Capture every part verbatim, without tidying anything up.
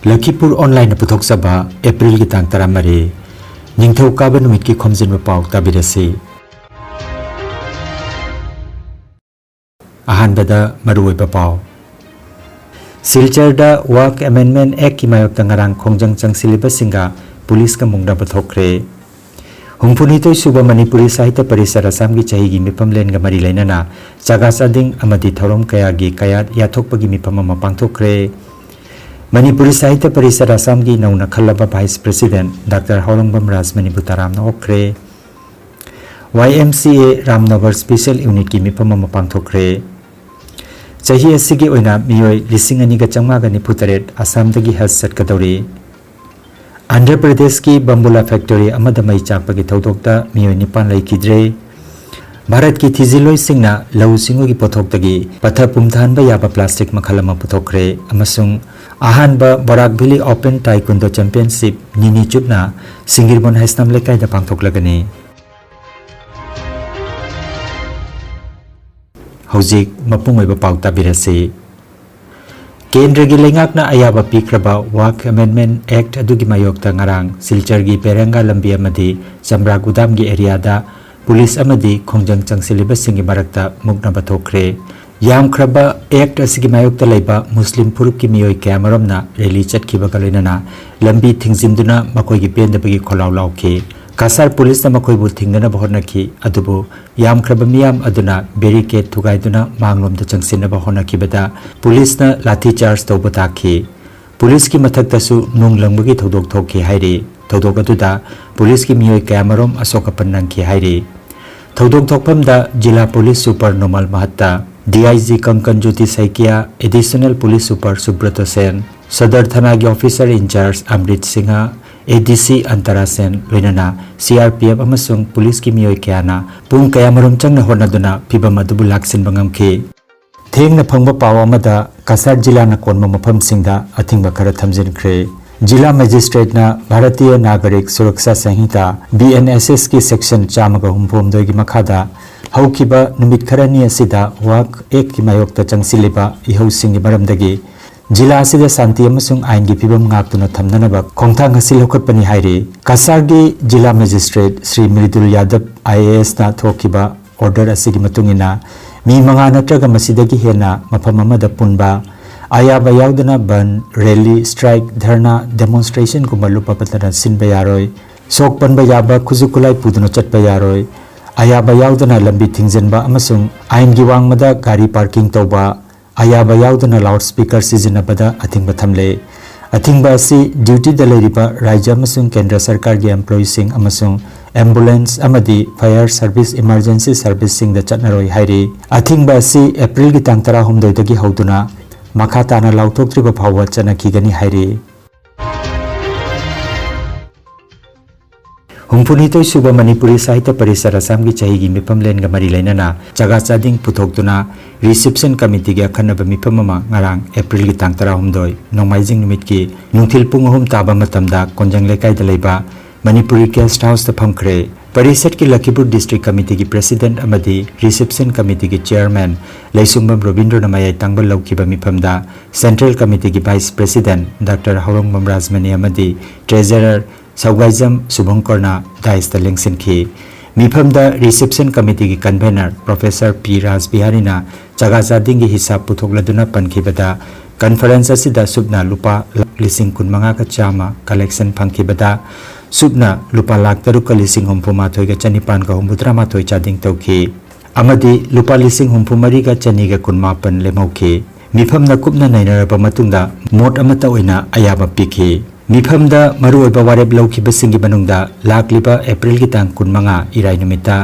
ꯂꯈꯤꯄꯨꯔ ꯑꯣꯟꯂꯥꯏꯟꯅ ꯄꯨꯊꯣꯛꯆꯕ ꯑꯦꯄ꯭ꯔꯤꯜꯒꯤ ꯇꯥꯡ ꯇꯔꯥꯃꯔꯤ, ꯅꯤꯡꯊꯧꯀꯥꯕ ꯅꯨꯃꯤꯠꯀꯤ ꯈꯣꯝꯖꯤꯟꯕ ꯄꯥꯎ ꯇꯥꯕꯤꯔꯁꯤ꯫ ꯑꯍꯥꯟꯕꯗ ꯃꯔꯨꯑꯣꯏꯕ ꯄꯥꯎ꯫ ꯁꯤꯜꯆꯔꯗ ꯋꯥꯛ ꯑꯦꯃꯦꯟꯗꯃꯦꯟꯠ ꯑꯦꯛꯀꯤ ꯃꯥꯌꯣꯛꯇ ꯉꯔꯥꯡ ꯈꯣꯡꯖꯪ ꯆꯪꯁꯤꯜꯂꯤꯕꯁꯤꯡꯒ ꯄꯨꯂꯤꯁꯀ ꯃꯨꯛꯅꯕ ꯊꯣꯛꯈ꯭ꯔꯦ꯫ ꯍꯨꯝꯐꯨꯅꯤꯊꯣꯏ ꯁꯨꯕ ꯃꯅꯤꯄꯨꯔꯤ ꯁꯥꯍꯤꯇ꯭ꯌ ꯄꯔꯤꯁꯠ ꯑꯁꯥꯝꯒꯤ ꯆꯍꯤꯒꯤ ꯃꯤꯐꯝꯂꯦꯟꯒ ꯃꯔꯤ ꯂꯩꯅꯅ ꯆꯥꯒꯥ ꯆꯥꯗꯤꯡ ꯑꯃꯗꯤ ꯊꯧꯔꯝ ꯀꯌꯥꯒꯤ ꯀꯌꯥꯠ ꯌꯥꯊꯣꯛꯄꯒꯤ ꯃꯤꯐꯝ ꯑꯃ ꯄꯥꯡꯊꯣꯛꯈ꯭ꯔꯦ꯫ ꯃꯅꯤꯄꯨꯔꯤ ꯁꯥꯍꯤꯇ꯭ꯌ ꯄꯔꯤꯁꯠ ꯑꯁꯥꯝꯒꯤ ꯅꯧꯅ ꯈꯜꯂꯕ ꯚꯥꯏꯁ ꯄ꯭ꯔꯦꯁꯤꯗꯦꯟꯠ ꯗꯥꯛꯇꯔ ꯍꯥꯎꯂꯝꯕꯝ ꯔꯥꯖ ꯃꯅꯤꯕꯨ ꯇꯔꯥꯝꯅ ꯑꯣꯛꯈ꯭ꯔꯦ꯫ ꯋꯥꯏ ꯑꯦꯝ ꯁꯤ ꯑꯦ ꯔꯥꯝꯅꯒꯔ ꯁ꯭ꯄꯦꯁꯤꯌꯦꯜ ꯌꯨꯅꯤꯠꯀꯤ ꯃꯤꯐꯝ ꯑꯃ ꯄꯥꯡꯊꯣꯛꯈ꯭ꯔꯦ꯫ ꯆꯍꯤ ꯑꯁꯤꯒꯤ ꯑꯣꯏꯅ ꯃꯤꯑꯣꯏ ꯂꯤꯁꯤꯡ ꯑꯅꯤꯒ ꯆꯥꯝꯃꯉꯥꯒ ꯅꯤꯐꯨ ꯇꯔꯦꯠ ꯑꯁꯥꯝꯗꯒꯤ ꯍꯖ ꯆꯠꯀꯗꯧꯔꯤ꯫ ꯑꯟꯙ꯭ꯔ ꯄ꯭ꯔꯗꯦꯁꯀꯤ ꯕꯝꯕꯨꯂꯥ ꯐꯦꯛꯇꯣꯔꯤ ꯑꯃꯗ ꯃꯩ ꯆꯥꯛꯄꯒꯤ ꯊꯧꯗꯣꯛꯇ ꯃꯤꯑꯣꯏ ꯅꯤꯄꯥꯟ ꯂꯩꯈꯤꯗ꯭ꯔꯦ꯫ ꯚꯥꯔꯠꯀꯤ ꯊꯤꯖꯤꯜꯂꯣꯏꯁꯤꯡꯅ ꯂꯧꯎ ꯁꯤꯡꯎꯒꯤ ꯄꯣꯠꯊꯣꯛꯇꯒꯤ ꯄꯠꯊ ꯄꯨꯝꯊꯍꯟꯕ ꯌꯥꯕ ꯄ꯭ꯂꯥꯁꯇꯤꯛ ꯃꯈꯜ ꯑꯃ ꯄꯨꯊꯣꯛꯈ꯭ꯔꯦ ꯑꯃꯁꯨꯡ ꯑꯍꯥꯟꯕ ꯕꯣꯔꯥꯛ ꯚꯦꯂꯤ ꯑꯣꯄꯟ ꯇꯥꯏꯀꯨꯟꯗꯣ ꯆꯦꯝꯄꯤꯌꯟꯁꯤꯞ ꯅꯤꯅꯤ ꯆꯨꯞꯅ ꯁꯤꯡꯒꯤꯔꯕꯣꯟ ꯍꯩꯁꯅꯥꯝ ꯂꯩꯀꯥꯏꯗ ꯄꯥꯡꯊꯣꯛꯂꯒꯅꯤ꯫ ꯍꯧꯖꯤꯛ ꯃꯄꯨꯡ ꯑꯣꯏꯕ ꯄꯥꯎ ꯇꯥꯕꯤꯔꯁꯤ꯫ ꯀꯦꯟꯗ꯭ꯔꯒꯤ ꯂꯩꯉꯥꯛꯅ ꯑꯌꯥꯕ ꯄꯤꯈ꯭ꯔꯕ ꯋꯥꯛ ꯑꯦꯃꯦꯟꯗꯃꯦꯟꯠ ꯑꯦꯛꯠ ꯑꯗꯨꯒꯤ ꯃꯥꯌꯣꯛꯇ ꯉꯔꯥꯡ ꯁꯤꯜꯆꯔꯒꯤ ꯄꯦꯔꯦꯡꯒꯥ ꯂꯝꯕꯤ ꯑꯃꯗꯤ ꯆꯝꯕ꯭ꯔꯥ ꯒꯨꯗꯥꯝꯒꯤ ꯑꯦꯔꯤꯌꯥꯗ ꯄꯨꯂꯤꯁ ꯑꯃꯗꯤ ꯈꯣꯡꯖꯪ ꯆꯪꯁꯤꯜꯂꯤꯕꯁꯤꯡꯒꯤ ꯃꯔꯛꯇ ꯃꯨꯛꯅꯕ ꯊꯣꯛꯈ꯭ꯔꯦ꯫ ꯌꯥꯝꯈ꯭ꯔꯕ ꯑꯦꯛꯠ ꯑꯁꯤꯒꯤ ꯃꯥꯌꯣꯛꯇ ꯂꯩꯕ ꯃꯨꯁꯂꯤꯝ ꯐꯨꯔꯨꯞꯀꯤ ꯃꯤꯑꯣꯏ ꯀꯌꯥꯃꯔꯨꯝꯅ ꯔꯦꯂꯤ ꯆꯠꯈꯤꯕꯒ ꯂꯣꯏꯅꯅ ꯂꯝꯕꯤ ꯊꯤꯡꯖꯤꯟꯗꯨꯅ ꯃꯈꯣꯏꯒꯤ ꯄꯦꯟꯗꯕꯒꯤ ꯈꯣꯜꯂꯥꯎ ꯂꯥꯎꯈꯤ꯫ ꯀꯁꯥꯔ ꯄꯨꯂꯤꯁꯅ ꯃꯈꯣꯏꯕꯨ ꯊꯤꯡꯅꯅꯕ ꯍꯣꯠꯅꯈꯤ, ꯑꯗꯨꯕꯨ ꯌꯥꯝꯈ꯭ꯔꯕ ꯃꯤꯌꯥꯝ ꯑꯗꯨꯅ ꯕꯦꯔꯤꯀꯦꯗ ꯊꯨꯒꯥꯏꯗꯨꯅ ꯃꯥꯡꯂꯣꯝꯗ ꯆꯪꯁꯤꯟꯅꯕ ꯍꯣꯠꯅꯈꯤꯕꯗ ꯄꯨꯂꯤꯁꯅ ꯂꯥꯊꯤ ꯆꯥꯔꯖ ꯇꯧꯕ ꯇꯥꯈꯤ꯫ ꯄꯨꯂꯤꯁꯀꯤ ꯃꯊꯛꯇꯁꯨ ꯅꯨꯡ ꯂꯪꯕꯒꯤ ꯊꯧꯗꯣꯛ ꯊꯣꯛꯈꯤ ꯍꯥꯏꯔꯤ꯫ ꯊꯧꯗꯣꯛ ꯑꯗꯨꯗ ꯄꯨꯂꯤꯁꯀꯤ ꯃꯤꯑꯣꯏ ꯀꯌꯥꯃꯔꯨꯝ ꯑꯁꯣꯛ ꯑꯄꯟ ꯅꯪꯈꯤ ꯍꯥꯏꯔꯤ꯫ ꯊꯧꯗꯣꯛ ꯊꯣꯛꯐꯝꯗ ꯖꯤꯂꯥ police super Nomal Mahatta, D I G Kankan Jyoti Saikia, additional police super Subrata Sen, Sadar ꯊꯅꯥꯒꯤ officer in charge Amrit Singh, A D C Antara ꯁꯦꯟ, ꯂꯣꯏꯅꯅ ꯁꯤ ꯑꯥꯔ ꯄꯤ ꯑꯦꯐ ꯑꯃꯁꯨꯡ ꯄꯨꯂꯤꯁꯀꯤ ꯃꯤꯑꯣꯏ ꯀꯌꯥꯅ ꯄꯨꯡ ꯀꯌꯥꯃꯔꯨꯝ ꯆꯪꯅ ꯍꯣꯠꯅꯗꯨꯅ ꯐꯤꯚꯝ ꯑꯗꯨꯕꯨ ꯂꯥꯛꯁꯤꯟꯕ ꯉꯝꯈꯤ꯫ ꯊꯦꯡꯅ ꯐꯪꯕ ꯄꯥꯎ ꯑꯃꯗ, ꯀꯁꯥꯔ ꯖꯤꯂꯥꯅ ꯀꯣꯟꯕ ꯃꯐꯝꯁꯤꯡꯗ ꯑꯊꯤꯡꯕ ꯈꯔ ꯊꯝꯖꯤꯟꯈ꯭ꯔꯦ꯫ ꯖꯤꯂꯥ ꯃꯦꯖꯤꯁꯇ꯭ꯔꯦꯠꯅ Bharatiya ꯅꯥꯒꯔꯤꯛ Suraksha ꯁꯪꯍꯤꯇꯥ, B and S ꯑꯦꯁꯀꯤ section ꯆꯥꯝꯃꯒ ꯍꯨꯝꯐꯨꯍꯨꯝꯗꯣꯏꯒꯤ ꯃꯈꯥꯗ ꯍꯧꯈꯤꯕ ꯅꯨꯃꯤꯠ ꯈꯔꯅꯤ ꯑꯁꯤꯗ ꯋꯥꯛ ꯑꯦꯛꯀꯤ ꯃꯥꯌꯣꯛꯇ ꯆꯪꯁꯤꯜꯂꯤꯕ ꯏꯍꯧꯁꯤꯡꯒꯤ ꯃꯔꯝꯗꯒꯤ ꯖꯤꯂꯥ ꯑꯁꯤꯗ ꯁꯥꯟꯇꯤ ꯑꯃꯁꯨꯡ ꯑꯥꯏꯟꯒꯤ ꯐꯤꯕꯝ ꯉꯥꯛꯇꯨꯅ ꯊꯝꯅꯅꯕ ꯈꯣꯡꯊꯥꯡ ꯑꯁꯤ ꯂꯧꯈꯠꯄꯅꯤ ꯍꯥꯏꯔꯤ꯫ ꯀꯁꯥꯔꯒꯤ ꯖꯤꯂꯥ ꯃꯦꯖꯤꯁꯇ꯭ꯔꯦꯠ ꯁ꯭ꯔꯤ ꯃ꯭ꯔꯤꯗꯨꯜ ꯌꯥꯗꯕ, ꯑꯥꯏ ꯑꯦ ꯑꯦꯁꯅ ꯊꯣꯛꯈꯤꯕ ꯑꯣꯔꯗꯔ ꯑꯁꯤꯒꯤ ꯃꯇꯨꯡ ꯏꯟꯅ, ꯃꯤ ꯃꯉꯥ ꯅꯠꯇ꯭ꯔꯒ ꯃꯁꯤꯗꯒꯤ ꯍꯦꯟꯅ ꯃꯐꯝ ꯑꯃꯗ ꯄꯨꯟꯕ, ꯑꯌꯥꯕ ꯌꯥꯎꯗꯅ ꯕꯟ, ꯔꯦꯂꯤ, ꯁ꯭ꯇ꯭ꯔꯥꯏꯛ, ꯙꯔꯅꯥ, ꯗꯦꯃꯣꯟꯁꯇ꯭ꯔꯦꯁꯟꯒꯨꯝꯕ ꯂꯨꯞꯄ ꯄꯠꯇꯅ ꯁꯤꯟꯕ ꯌꯥꯔꯣꯏ꯫ ꯁꯣꯛ ꯄꯟꯕ ꯌꯥꯕ ꯈꯨꯠꯁꯨ ꯈꯨꯠꯂꯥꯏ ꯄꯨꯗꯨꯅ ꯆꯠꯄ ꯌꯥꯔꯣꯏ꯫ ꯑꯌꯥꯕ ꯌꯥꯎꯗꯅ ꯂꯝꯕꯤ ꯊꯤꯡꯖꯤꯟꯕ ꯑꯃꯁꯨꯡ ꯑꯥꯏꯟꯒꯤ ꯋꯥꯡꯃꯗ ꯒꯥꯔꯤ ꯄꯥꯔꯀꯤꯡ ꯇꯧꯕ, ꯑꯌꯥꯕ ꯌꯥꯎꯗꯅ ꯂꯥꯎꯗ ꯁ꯭ꯄꯤꯀꯔ ꯁꯤꯖꯤꯟꯅꯕꯗ ꯑꯊꯤꯡꯕ ꯊꯝꯂꯦ꯫ ꯑꯊꯤꯡꯕ ꯑꯁꯤ ꯗ꯭ꯌꯨꯇꯤꯗ ꯂꯩꯔꯤꯕ ꯔꯥꯖ꯭ꯌ ꯑꯃꯁꯨꯡ ꯀꯦꯟꯗ꯭ꯔ ꯁꯔꯀꯥꯔꯒꯤ ꯑꯦꯝꯄ꯭ꯂꯣꯌꯤꯁꯤꯡ ꯑꯃꯁꯨꯡ ꯑꯦꯝꯕꯨꯂꯦꯟꯁ ꯑꯃꯗꯤ ꯐꯥꯌꯔ ꯁꯔꯚꯤꯁ, ꯏꯃꯔꯖꯦꯟꯁꯤ ꯁꯔꯚꯤꯁꯁꯤꯡꯗ ꯆꯠꯅꯔꯣꯏ ꯍꯥꯏꯔꯤ꯫ ꯑꯊꯤꯡꯕ ꯑꯁꯤ ꯑꯦꯄ꯭ꯔꯤꯜꯒꯤ ꯇꯥꯡ ꯇꯔꯥꯍꯨꯝꯗꯣꯏꯗꯒꯤ ꯍꯧꯗꯨꯅ ꯃꯈꯥ ꯇꯥꯅ ꯂꯥꯎꯊꯣꯛꯇ꯭ꯔꯤꯕ ꯐꯥꯎꯕ ꯆꯠꯅꯈꯤꯒꯅꯤ ꯍꯥꯏꯔꯤ꯫ ꯍꯨꯝꯐꯨꯅꯤꯊꯣꯏ ꯁꯨꯕ ꯃꯅꯤꯄꯨꯔꯤ ꯁꯥꯍꯤꯇ꯭ꯌ ꯄꯔꯤꯁꯠ ꯑꯁꯥꯝꯒꯤ ꯆꯍꯤꯒꯤ ꯃꯤꯐꯝꯂꯦꯟꯒ ꯃꯔꯤ ꯂꯩꯅꯅ ꯆꯒꯥ ꯆꯥꯗꯤꯡ ꯄꯨꯊꯣꯛꯇꯨꯅ ꯔꯤꯁꯤꯞꯁꯟ ꯀꯃꯤꯇꯤꯒꯤ ꯑꯈꯟꯅꯕ ꯃꯤꯐꯝ ꯑꯃ ꯉꯔꯥꯡ ꯑꯦꯄ꯭ꯔꯤꯜꯒꯤ ꯇꯥꯡ ꯇꯔꯥꯍꯨꯝꯗꯣꯏ ꯅꯣꯡꯃꯥꯏꯖꯤꯡ ꯅꯨꯃꯤꯠꯀꯤ ꯅꯨꯡꯊꯤꯜ ꯄꯨꯡ ꯑꯍꯨꯝ ꯇꯥꯕ ꯃꯇꯝꯗ ꯀꯣꯟꯖꯪ ꯂꯩꯀꯥꯏꯗ ꯂꯩꯕ ꯃꯅꯤꯄꯨꯔꯤ ꯒꯦꯁꯠ ꯍꯥꯎꯁꯇ ꯐꯝꯈ꯭ꯔꯦ꯫ ꯄꯔꯤꯁꯠꯀꯤ ꯂꯈꯤꯄꯨꯔ ꯗꯤꯁꯇ꯭ꯔꯤꯛ ꯀꯃꯤꯇꯤꯒꯤ ꯄ꯭ꯔꯦꯁꯤꯗꯦꯟꯠ ꯑꯃꯗꯤ ꯔꯤꯁꯤꯞꯁꯟ ꯀꯃꯤꯇꯤꯒꯤ ꯆꯤꯌꯔꯃꯦꯟ ꯂꯩꯁꯨꯡꯕꯝ ꯔꯣꯕꯤꯟꯗ꯭ꯔꯣꯅ ꯃꯌꯥꯏ ꯇꯥꯡꯕ ꯂꯧꯈꯤꯕ ꯃꯤꯐꯝꯗ central ꯀꯃꯤꯇꯤꯒꯤ vice president doctor ꯍꯥꯎꯔꯣꯡꯕꯝ Rajmani ꯑꯃꯗꯤ ꯇ꯭ꯔꯦꯖꯔꯔ ꯁꯧꯒꯥꯏꯖꯝ ꯁꯨꯚꯪꯀꯔꯅ ꯗꯥꯏꯁꯇ ꯂꯦꯡꯁꯤꯟꯈꯤ꯫ ꯃꯤꯐꯝꯗ ꯔꯤꯁꯤꯞꯁꯟ ꯀꯃꯤꯇꯤꯒꯤ ꯀꯟꯚꯦꯅꯔ ꯄ꯭ꯔꯣꯐꯦꯁꯔ ꯄꯤ ꯔꯥꯖꯕꯤꯍꯥꯔꯤꯅ ꯆꯒꯥ ꯆꯥꯗꯤꯡꯒꯤ ꯍꯤꯁꯥꯕ ꯄꯨꯊꯣꯛꯂꯗꯨꯅ ꯄꯟꯈꯤꯕꯗ, ꯀꯟꯐꯔꯦꯟꯁ ꯑꯁꯤꯗ ꯁꯨꯞꯅ ꯂꯨꯄꯥ ꯂꯥꯈ ꯂꯤꯁꯤꯡ ꯀꯨꯟꯃꯉꯥꯒ ꯆꯥꯝꯃ ꯀꯂꯦꯛꯁꯟ ꯐꯪꯈꯤꯕꯗ, ꯁꯨꯞꯅ ꯂꯨꯄꯥ ꯂꯥꯈ ꯇꯔꯨꯛꯀ ꯂꯤꯁꯤꯡ ꯍꯨꯝꯐꯨ ꯃꯥꯊꯣꯏꯒ ꯆꯅꯤꯄꯥꯟꯒ ꯍꯨꯝꯐꯨꯇꯔꯥ ꯃꯥꯊꯣꯏ ꯆꯥꯗꯤꯡ ꯇꯧꯈꯤ꯫ ꯑꯃꯗꯤ ꯂꯨꯄꯥ ꯂꯤꯁꯤꯡ ꯍꯨꯝꯐꯨ ꯃꯔꯤꯒ ꯆꯅꯤꯒ ꯀꯨꯟꯃꯥꯄꯟ ꯂꯦꯝꯍꯧꯈꯤ꯫ ꯃꯤꯐꯝꯅ ꯀꯨꯞꯅ ꯅꯩꯅꯔꯕ ꯃꯇꯨꯡꯗ ꯃꯣꯠ ꯑꯃꯠꯇ ꯑꯣꯏꯅ ꯑꯌꯥꯕ ꯄꯤꯈꯤ꯫ ꯃꯤꯐꯝꯗ ꯃꯔꯨꯑꯣꯏꯕ ꯋꯥꯔꯦꯞ ꯂꯧꯈꯤꯕꯁꯤꯡꯒꯤ ꯃꯅꯨꯡꯗ ꯂꯥꯛꯂꯤꯕ ꯑꯦꯄ꯭ꯔꯤꯜꯒꯤ ꯇꯥꯡ ꯀꯨꯟꯃꯉꯥ, ꯏꯔꯥꯏ ꯅꯨꯃꯤꯠꯇ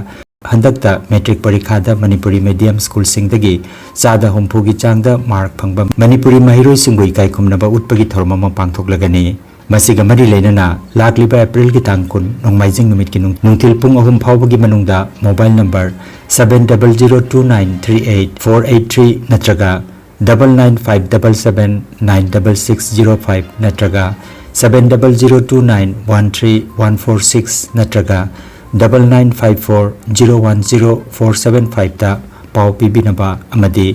ꯍꯟꯗꯛꯇ ꯃꯦꯇ꯭ꯔꯤꯛ ꯄꯔꯤꯈꯥꯗ ꯃꯅꯤꯄꯨꯔꯤ ꯃꯤꯗꯤꯌꯝ ꯁ꯭ꯀꯨꯜꯁꯤꯡꯗꯒꯤ ꯆꯥꯗ ꯍꯨꯝꯐꯨꯒꯤ ꯆꯥꯡꯗ ꯃꯥꯔꯛ ꯐꯪꯕ ꯃꯅꯤꯄꯨꯔꯤ ꯃꯍꯩꯔꯣꯏꯁꯤꯡꯕꯨ ꯏꯀꯥꯏ ꯈꯨꯝꯅꯕ ꯎꯠꯄꯒꯤ ꯊꯧꯔꯝ ꯑꯃ ꯄꯥꯡꯊꯣꯛꯂꯒꯅꯤ꯫ ꯃꯁꯤꯒ ꯃꯔꯤ ꯂꯩꯅꯅ ꯂꯥꯛꯂꯤꯕ ꯑꯦꯄ꯭ꯔꯤꯜꯒꯤ ꯇꯥꯡ ꯀꯨꯟ, ꯅꯣꯡꯃꯥꯏꯖꯤꯡ ꯅꯨꯃꯤꯠꯀꯤ ꯅꯨꯡ-, ꯅꯨꯡꯊꯤꯜ ꯄꯨꯡ ꯑꯍꯨꯝ ꯐꯥꯎꯕꯒꯤ ꯃꯅꯨꯡꯗ mobile number seven double zero two nine three eight four eight three ꯅꯠꯇ꯭ꯔꯒ double nine five double seven nine double six zero five ꯅꯠꯇ꯭ꯔꯒ seven double zero two nine one three one four six ꯅꯠꯇ꯭ꯔꯒ double nine five four zero one zero four seven five ꯗ ꯄꯥꯎ ꯄꯤꯕꯤꯅꯕ ꯑꯃꯗꯤ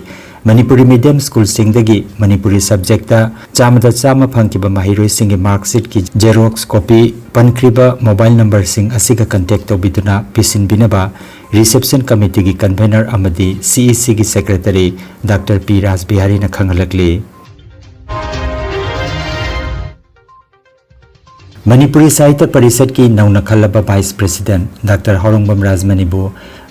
Manipuri medium schoolꯁꯤꯡꯗꯒꯤ Manipuri subjectꯇ ꯆꯥꯝꯃꯗ ꯆꯥꯝꯃ ꯐꯪꯈꯤꯕ ꯃꯍꯩꯔꯣꯏꯁꯤꯡꯒꯤ mark sheetꯀꯤ xerox copy ꯄꯟꯈ꯭ꯔꯤꯕ mobile numberꯁꯤꯡ ꯑꯁꯤꯒ contact ꯇꯧꯕꯤꯗꯨꯅ ꯄꯤꯁꯤꯟꯕꯤꯅꯕ reception committeeꯒꯤ convener ꯑꯃꯗꯤ CECꯒꯤ secretary Doctor P ꯔꯥꯖꯕꯤꯍꯥꯔꯤꯅ ꯈꯪꯍꯜꯂꯛꯂꯤ꯫ ꯃꯅꯤꯄꯨꯔꯤ ꯁꯥꯍꯤꯇ꯭ꯌ ꯄꯔꯤꯁꯠꯀꯤ ꯅꯧꯅ ꯈꯜꯂꯕ vice president Doctor ꯍꯥꯎꯔꯣꯡꯕꯝ ꯔꯥꯖꯃꯅꯤꯕꯨ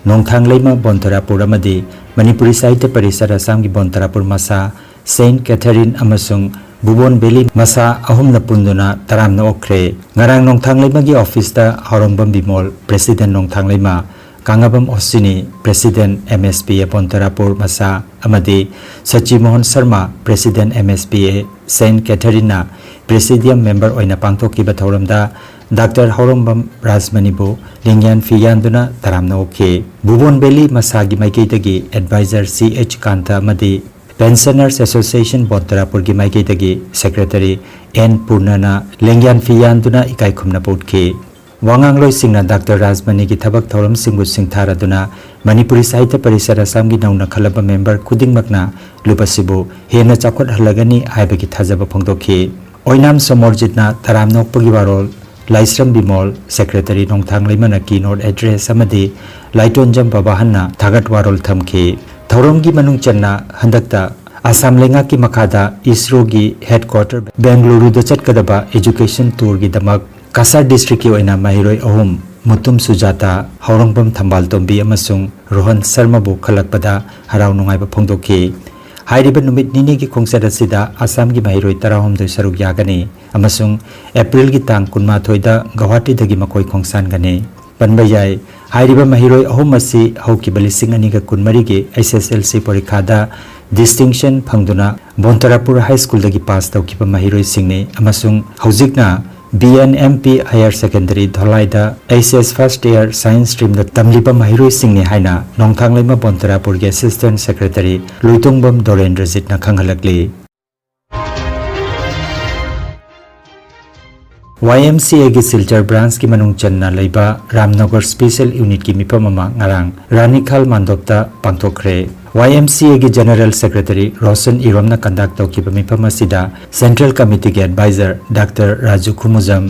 ꯅꯣꯡꯊꯥꯡꯂꯩꯃ ꯕꯣꯟꯊꯔꯥꯄꯨꯔ ꯑꯃꯗꯤ ꯃꯅꯤꯄꯨꯔꯤ ꯁꯥꯍꯤꯇ꯭ꯌ ꯄꯔꯤꯁꯠ ꯑꯁꯥꯝꯒꯤ ꯕꯣꯟꯊꯔꯥꯄꯨꯔ ꯃꯁꯥ, Saint Catherine ꯑꯃꯁꯨꯡ ꯕꯨꯕꯣꯟ ꯚꯦꯂꯤ ꯃꯁꯥ ꯑꯍꯨꯝꯅ ꯄꯨꯟꯗꯨꯅ ꯇꯔꯥꯝꯅ ꯑꯣꯛꯈ꯭ꯔꯦ꯫ ꯉꯔꯥꯡ ꯅꯣꯡꯊꯥꯡꯂꯩꯃꯒꯤ officeꯇ ꯍꯥꯎꯔꯣꯡꯕꯝ ꯕꯤꯃꯣꯜ, president ꯅꯣꯡꯊꯥꯡꯂꯩꯃ, ꯀꯥꯡꯉꯕꯝ ꯑꯣꯁꯤꯅꯤ, president MSPA ꯕꯣꯟꯊꯔꯥꯄꯨꯔ ꯃꯁꯥ, ꯑꯃꯗꯤ Shashi Mohan Sharma, president MSPA Saint Catherineꯅ presidium member ꯑꯣꯏꯅ ꯄꯥꯡꯊꯣꯛꯈꯤꯕ ꯊꯧꯔꯝꯗ Doctor ꯍꯥꯎꯔꯣꯡꯕꯝ ꯔꯥꯖꯃꯅꯤꯕꯨ ꯂꯦꯡꯌꯥꯟ ꯐꯤ ꯌꯥꯟꯗꯨꯅ ꯇꯔꯥꯝꯅ ꯑꯣꯛꯈꯤ꯫ ꯕꯨꯕꯣꯟ ꯚꯦꯂꯤ ꯃꯁꯥꯒꯤ ꯃꯥꯏꯀꯩꯗꯒꯤ advisor C H ꯀꯥꯟꯇ ꯑꯃꯗꯤ Pensioners Association ꯕꯣꯟꯊꯔꯥꯄꯨꯔꯒꯤ ꯃꯥꯏꯀꯩꯗꯒꯤ secretary N ꯄꯨꯔꯅꯅ ꯂꯦꯡꯌꯥꯟ ꯐꯤ ꯌꯥꯟꯗꯨꯅ ꯏꯀꯥꯏ ꯈꯨꯝꯅꯕ ꯎꯠꯈꯤ꯫ ꯋꯥꯉꯥꯡꯂꯣꯏꯁꯤꯡꯅ Doctor ꯔꯥꯖꯃꯅꯤꯒꯤ ꯊꯕꯛ ꯊꯧꯔꯝꯁꯤꯡꯕꯨ ꯁꯤꯡꯊꯥꯔꯗꯨꯅ ꯃꯅꯤꯄꯨꯔꯤ ꯁꯥꯍꯤꯇ꯭ꯌ ꯄꯔꯤꯁꯠ ꯑꯁꯥꯝꯒꯤ ꯅꯧꯅ ꯈꯜꯂꯕ member ꯈꯨꯗꯤꯡꯃꯛꯅ ꯂꯨꯞ ꯑꯁꯤꯕꯨ ꯍꯦꯟꯅ ꯆꯥꯎꯈꯠꯍꯜꯂꯒꯅꯤ ꯍꯥꯏꯕꯒꯤ ꯊꯥꯖꯕ ꯐꯣꯡꯗꯣꯛꯈꯤ꯫ ꯑꯣꯏꯅꯥꯝ ꯁꯣꯃꯣꯔꯖꯤꯠꯅ ꯇꯔꯥꯝꯅ ꯑꯣꯛꯄꯒꯤ ꯋꯥꯔꯣꯜ, ꯂꯥꯏꯁ꯭ꯔꯝ ꯕꯤꯃꯣꯜ, secretary ꯅꯣꯡꯊꯥꯡꯂꯩꯃꯅ keynote address ꯑꯃꯗꯤ ꯂꯥꯏꯇꯣꯟꯖꯝ ꯕꯕꯥꯍꯟꯅ ꯊꯥꯒꯠ ꯋꯥꯔꯣꯜ ꯊꯝꯈꯤ꯫ ꯊꯧꯔꯝꯒꯤ ꯃꯅꯨꯡ ꯆꯟꯅ ꯍꯟꯗꯛꯇ ꯑꯁꯥꯝ ꯂꯩꯉꯥꯛꯀꯤ ꯃꯈꯥꯗ ISROꯒꯤ headquarter ꯕꯦꯡꯒꯂꯨꯔꯨꯗ ꯆꯠꯀꯗꯕ education tourꯒꯤꯗꯃꯛ ꯀꯁꯥꯔ districtꯀꯤ ꯑꯣꯏꯅ ꯃꯍꯩꯔꯣꯏ ꯑꯍꯨꯝ, ꯃꯨꯇꯨꯝ ꯁꯨꯖꯥꯇꯥ, ꯍꯥꯎꯔꯣꯡꯕꯝ ꯊꯝꯕꯥꯜꯇꯣꯝꯕꯤ ꯑꯃꯁꯨꯡ ꯔꯣꯍꯟ ꯁꯔꯃꯕꯨ ꯈꯜꯂꯛꯄꯗ ꯍꯔꯥꯎ ꯅꯨꯡꯉꯥꯏꯕ ꯐꯣꯡꯗꯣꯛꯈꯤ꯫ ꯍꯥꯏꯔꯤꯕ ꯅꯨꯃꯤꯠ ꯅꯤꯅꯤꯒꯤ ꯈꯣꯡꯆꯠ ꯑꯁꯤꯗ ꯑꯁꯥꯝꯒꯤ ꯃꯍꯩꯔꯣꯏ ꯇꯔꯥꯍꯨꯝꯗꯣꯏ ꯁꯔꯨꯛ ꯌꯥꯒꯅꯤ ꯑꯃꯁꯨꯡ ꯑꯦꯄ꯭ꯔꯤꯜꯒꯤ ꯇꯥꯡ ꯀꯨꯟꯃꯥꯊꯣꯏꯗ ꯒꯧꯍꯥꯇꯤꯗꯒꯤ ꯃꯈꯣꯏ ꯈꯣꯡꯁꯥꯟꯒꯅꯤ꯫ ꯄꯟꯕ ꯌꯥꯏ, ꯍꯥꯏꯔꯤꯕ ꯃꯍꯩꯔꯣꯏ ꯑꯍꯨꯝ ꯑꯁꯤ ꯍꯧꯈꯤꯕ ꯂꯤꯁꯤꯡ ꯑꯅꯤꯒ ꯀꯨꯟꯃꯔꯤꯒꯤ HSLC ꯄꯔꯤꯈꯥꯗ distinction ꯐꯪꯗꯨꯅ ꯕꯣꯟꯇꯔꯥꯄꯨꯔ High Schoolꯗꯒꯤ pass ꯇꯧꯈꯤꯕ ꯃꯍꯩꯔꯣꯏꯁꯤꯡꯅꯤ ꯑꯃꯁꯨꯡ ꯍꯧꯖꯤꯛꯅ BNMP Higher Secondary ꯙꯣꯂꯥꯏꯗ HS first year Science streamꯗ ꯇꯝꯂꯤꯕ ꯃꯍꯩꯔꯣꯏꯁꯤꯡꯅꯤ ꯍꯥꯏꯅ ꯅꯣꯡꯊꯥꯡꯂꯩꯃ ꯕꯣꯟꯇꯔꯥꯄꯨꯔꯒꯤ Assistant Secretary ꯂꯨꯏꯇꯣꯡꯕꯝ ꯗꯣꯔꯦꯟꯗ꯭ꯔꯖꯤꯠꯅ ꯈꯪꯍꯜꯂꯛꯂꯤ꯫ YMCAꯒꯤ ꯁꯤꯜꯆꯔ branchꯀꯤ ꯃꯅꯨꯡ ꯆꯟꯅ ꯂꯩꯕ ꯔꯥꯝꯅꯒꯔ Special Unitꯀꯤ ꯃꯤꯐꯝ ꯑꯃ ꯉꯔꯥꯡ ꯔꯥꯅꯤꯈꯥꯜ ꯃꯥꯟꯗꯣꯞꯇ ꯄꯥꯡꯊꯣꯛꯈ꯭ꯔꯦ꯫ ꯋꯥꯏ ꯑꯦꯝ ꯁꯤ ꯑꯦꯒꯤ General Secretary ꯔꯣꯁꯟ ꯏꯔꯣꯝꯅ conduct ꯇꯧꯈꯤꯕ ꯃꯤꯐꯝ ꯑꯁꯤꯗ Central Committeeꯒꯤ Advisor Doctor Raju ꯈꯨꯃꯨꯖꯝ,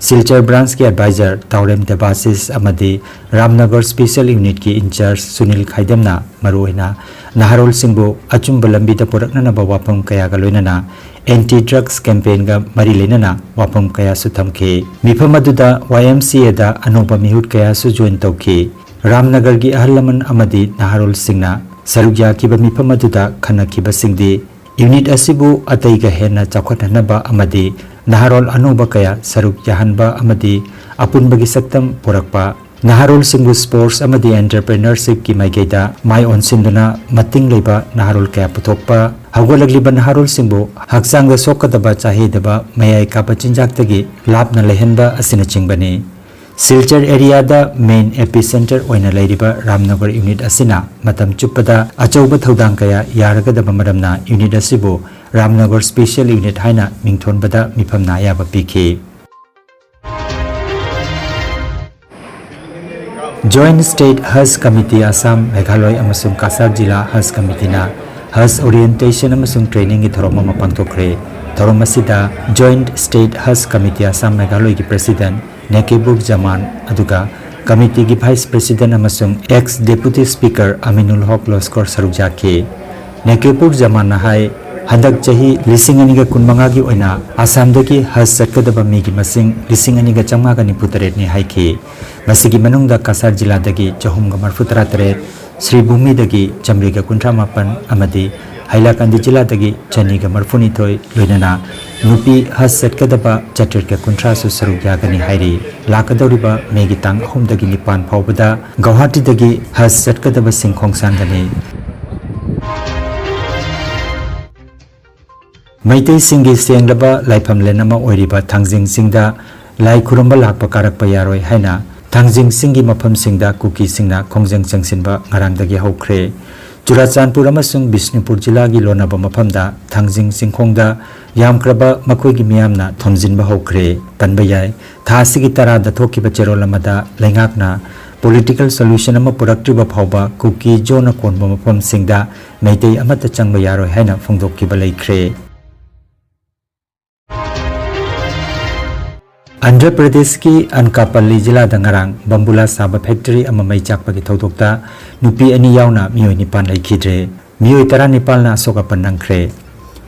Silchar Branchꯀꯤ Advisor ꯇꯥꯎꯔꯦꯝ ꯗꯦꯕꯥꯁꯤꯁ ꯑꯃꯗꯤ ꯔꯥꯝꯅꯒꯔ Special Unitꯀꯤ in-charge ꯁꯨꯅꯤꯜ ꯈꯥꯏꯗꯝꯅ ꯃꯔꯨꯑꯣꯏꯅ ꯅꯍꯥꯔꯣꯜꯁꯤꯡꯕꯨ ꯑꯆꯨꯝꯕ ꯂꯝꯕꯤꯗ ꯄꯨꯔꯛꯅꯅꯕ ꯋꯥꯐꯝ ꯀꯌꯥꯒ ꯂꯣꯏꯅꯅ Anti Drugs Campaignꯒ ꯃꯔꯤ ꯂꯩꯅꯅ ꯋꯥꯐꯝ ꯀꯌꯥꯁꯨ ꯊꯝꯈꯤ꯫ ꯃꯤꯐꯝ ꯑꯗꯨꯗ ꯋꯥꯏ ꯑꯦꯝ ꯁꯤ ꯑꯦꯗ ꯑꯅꯧꯕ ꯃꯤꯍꯨꯠ ꯀꯌꯥꯁꯨ join ꯇꯧꯈꯤ꯫ ꯔꯥꯝꯅꯒꯔꯒꯤ ꯑꯍꯜ ꯂꯃꯟ ꯑꯃꯗꯤ ꯅꯍꯥꯔꯣꯜꯁꯤꯡꯅ ꯁꯔꯨꯛ ꯌꯥꯈꯤꯕ ꯃꯤꯐꯝ ꯑꯗꯨꯗ ꯈꯟꯅꯈꯤꯕꯁꯤꯡꯗꯤ unit ꯑꯁꯤꯕꯨ ꯑꯇꯩꯒ ꯍꯦꯟꯅ ꯆꯥꯎꯈꯠꯍꯟꯅꯕ ꯑꯃꯗꯤ ꯅꯍꯥꯔꯣꯜ ꯑꯅꯧꯕ ꯀꯌꯥ ꯁꯔꯨꯛ ꯌꯥꯍꯟꯕ ꯑꯃꯗꯤ ꯑꯄꯨꯟꯕꯒꯤ ꯁꯛꯇꯝ ꯄꯨꯔꯛꯄ, ꯅꯍꯥꯔꯣꯜꯁꯤꯡꯕꯨ sports ꯑꯃꯗꯤ entrepreneurshipꯀꯤ ꯃꯥꯏꯀꯩꯗ ꯃꯥꯏ ꯑꯣꯟꯁꯤꯟꯗꯨꯅ ꯃꯇꯤꯡ ꯂꯩꯕ ꯅꯍꯥꯔꯣꯜ ꯀꯌꯥ ꯄꯨꯊꯣꯛꯄ, ꯍꯧꯒꯠꯂꯛꯂꯤꯕ ꯅꯍꯥꯔꯣꯜꯁꯤꯡꯕꯨ ꯍꯛꯆꯥꯡꯗ ꯁꯣꯛꯀꯗꯕ ꯆꯥꯍꯩꯗꯕ ꯃꯌꯥꯏ ꯀꯥꯕ ꯆꯤꯟꯖꯥꯛꯇꯒꯤ ꯂꯥꯞꯅ ꯂꯩꯍꯟꯕ ꯑꯁꯤꯅꯆꯤꯡꯕꯅꯤ꯫ ꯁꯤꯜꯆꯔ areaꯗ main epicentre ꯑꯣꯏꯅ ꯂꯩꯔꯤꯕ ꯔꯥꯝꯅꯒꯔ unit ꯑꯁꯤꯅ ꯃꯇꯝ ꯆꯨꯞꯄꯗ ꯑꯆꯧꯕ ꯊꯧꯗꯥꯡ ꯀꯌꯥ ꯌꯥꯔꯒꯗꯕ ꯃꯔꯝꯅ unit ꯑꯁꯤꯕꯨ ꯔꯥꯝꯅꯒꯔ Special Unit ꯍꯥꯏꯅ ꯃꯤꯡꯊꯣꯟꯕꯗ ꯃꯤꯐꯝꯅ ꯑꯌꯥꯕ ꯄꯤꯈꯤ꯫ Joint State Hajj Committee Assam, Meghalaya ꯑꯃꯁꯨꯡ ꯀꯁꯥꯔ ꯖꯤꯂꯥ Hajj Committeeꯅ Hajj Orientation ꯑꯃꯁꯨꯡ Trainingꯒꯤ ꯊꯧꯔꯝ ꯑꯃ ꯄꯥꯡꯊꯣꯛꯈ꯭ꯔꯦ꯫ ꯊꯧꯔꯝ ꯑꯁꯤꯗ Joint State Hajj Committee Assam Meghalayagꯤ President ꯅꯦꯀꯦꯕꯨꯔ ꯖꯃꯥꯟ, ꯑꯗꯨꯒ committeeꯒꯤ Vice President ꯑꯃꯁꯨꯡ ex Deputy Speaker ꯑꯃꯤꯅꯨꯜ ꯍꯣꯛ ꯂꯣꯁꯀꯣꯔ ꯁꯔꯨꯛ ꯌꯥꯈꯤ꯫ ꯅꯦꯀꯦꯕꯨꯔ ꯖꯃꯥꯟꯅ ꯍꯥꯏ, ꯍꯟꯗꯛ ꯆꯍꯤ ꯂꯤꯁꯤꯡ ꯑꯅꯤꯒ ꯀꯨꯟꯃꯉꯥꯒꯤ ꯑꯣꯏꯅ ꯑꯁꯥꯝꯗꯒꯤ ꯍꯖ ꯆꯠꯀꯗꯕ ꯃꯤꯒꯤ ꯃꯁꯤꯡ ꯂꯤꯁꯤꯡ ꯑꯅꯤꯒ ꯆꯥꯝꯃꯉꯥꯒ ꯅꯤꯐꯨ ꯇꯔꯦꯠꯅꯤ ꯍꯥꯏꯈꯤ꯫ ꯃꯁꯤꯒꯤ ꯃꯅꯨꯡꯗ ꯀꯁꯥꯔ ꯖꯤꯂꯥꯗꯒꯤ ꯆꯍꯨꯝꯒ ꯃꯔꯤꯐꯨ ꯇꯔꯥ ꯇꯔꯦꯠ, ꯁ꯭ꯔꯤꯚꯨꯃꯤꯗꯒꯤ ꯆꯥꯃꯔꯤꯒ ꯀꯨꯟꯊ꯭ꯔꯥ ꯃꯥꯄꯟ ꯑꯃꯗꯤ ꯍꯥꯏꯂꯥꯀꯥꯟꯗꯤ ꯖꯤꯂꯥꯗꯒꯤ ꯆꯅꯤꯒ ꯃꯔꯤꯐꯨ ꯅꯤꯊꯣꯏ, ꯂꯣꯏꯅꯅ ꯅꯨꯄꯤ ꯍꯖ ꯆꯠꯀꯗꯕ ꯆꯥꯇ꯭ꯔꯦꯠꯀ ꯀꯨꯟꯊ꯭ꯔꯥꯁꯨ ꯁꯔꯨꯛ ꯌꯥꯒꯅꯤ ꯍꯥꯏꯔꯤ꯫ ꯂꯥꯛꯀꯗꯧꯔꯤꯕ ꯃꯦꯒꯤ ꯇꯥꯡ ꯑꯍꯨꯝꯗꯒꯤ ꯅꯤꯄꯥꯟ ꯐꯥꯎꯕꯗ ꯒꯧꯍꯥꯇꯤꯗꯒꯤ ꯍꯖ ꯆꯠꯀꯗꯕꯁꯤꯡ ꯈꯣꯡꯁꯥꯟꯒꯅꯤ꯫ ꯃꯩꯇꯩꯁꯤꯡꯒꯤ ꯁꯦꯡꯂꯕ ꯂꯥꯏꯐꯝꯂꯦꯟ ꯑꯃ ꯑꯣꯏꯔꯤꯕ ꯊꯥꯡꯖꯤꯡ ꯆꯤꯡꯗ ꯂꯥꯏ ꯈꯨꯔꯨꯝꯕ ꯂꯥꯛꯄ ꯀꯥꯔꯛꯄ ꯌꯥꯔꯣꯏ ꯍꯥꯏꯅ ꯊꯥꯡꯖꯤꯡ ꯆꯤꯡꯒꯤ ꯃꯐꯝꯁꯤꯡꯗ ꯀꯨꯀꯤꯁꯤꯡꯅ ꯈꯣꯡꯖꯪ ꯆꯪꯁꯤꯟꯕ ꯉꯔꯥꯡꯗꯒꯤ ꯍꯧꯈ꯭ꯔꯦ꯫ ꯆꯨꯔꯥꯆꯥꯟꯄꯨꯔ ꯑꯃꯁꯨꯡ ꯕꯤꯁꯅꯨꯄꯨꯔ ꯖꯤꯂꯥꯒꯤ ꯂꯣꯟꯅꯕ ꯃꯐꯝꯗ ꯊꯥꯡꯖꯤꯡ ꯆꯤꯡꯈꯣꯡꯗ ꯌꯥꯝꯈ꯭ꯔꯕ ꯃꯈꯣꯏꯒꯤ ꯃꯤꯌꯥꯝꯅ ꯊꯣꯝꯖꯤꯟꯕ ꯍꯧꯈ꯭ꯔꯦ꯫ ꯄꯟꯕ ꯌꯥꯏ, ꯊꯥ ꯑꯁꯤꯒꯤ ꯇꯔꯥꯗ ꯊꯣꯛꯈꯤꯕ ꯆꯦꯔꯣꯜ ꯑꯃꯗ ꯂꯩꯉꯥꯛꯅ ꯄꯣꯂꯤꯇꯤꯀꯦꯜ ꯁꯣꯂꯨꯁꯟ ꯑꯃ ꯄꯨꯔꯛꯇ꯭ꯔꯤꯕ ꯐꯥꯎꯕ ꯀꯨꯀꯤ ꯖꯣꯅ ꯀꯣꯟꯕ ꯃꯐꯝꯁꯤꯡꯗ ꯃꯩꯇꯩ ꯑꯃꯠꯇ ꯆꯪꯕ ꯌꯥꯔꯣꯏ ꯍꯥꯏꯅ ꯐꯣꯡꯗꯣꯛꯈꯤꯕ ꯂꯩꯈ꯭ꯔꯦ꯫ ꯑꯟꯙ꯭ꯔ ꯄ꯭ꯔꯗꯦꯁꯀꯤ ꯑꯟꯀꯥꯄꯜꯂꯤ ꯖꯤꯂꯥꯗ ꯉꯔꯥꯡ ꯕꯝꯕꯨꯂꯥ ꯁꯥꯕ ꯐꯦꯛꯇꯔꯤ ꯑꯃ ꯃꯩ ꯆꯥꯛꯄꯒꯤ ꯊꯧꯗꯣꯛꯇ ꯅꯨꯄꯤ ꯑꯅꯤ ꯌꯥꯎꯅ ꯃꯤꯑꯣꯏ ꯅꯤꯄꯥꯟ ꯂꯩꯈꯤꯗ꯭ꯔꯦ꯫ ꯃꯤꯑꯣꯏ ꯇꯔꯥꯅꯤꯄꯥꯟꯅ ꯑꯁꯣꯛ ꯑꯄꯟ ꯅꯪꯈ꯭ꯔꯦ꯫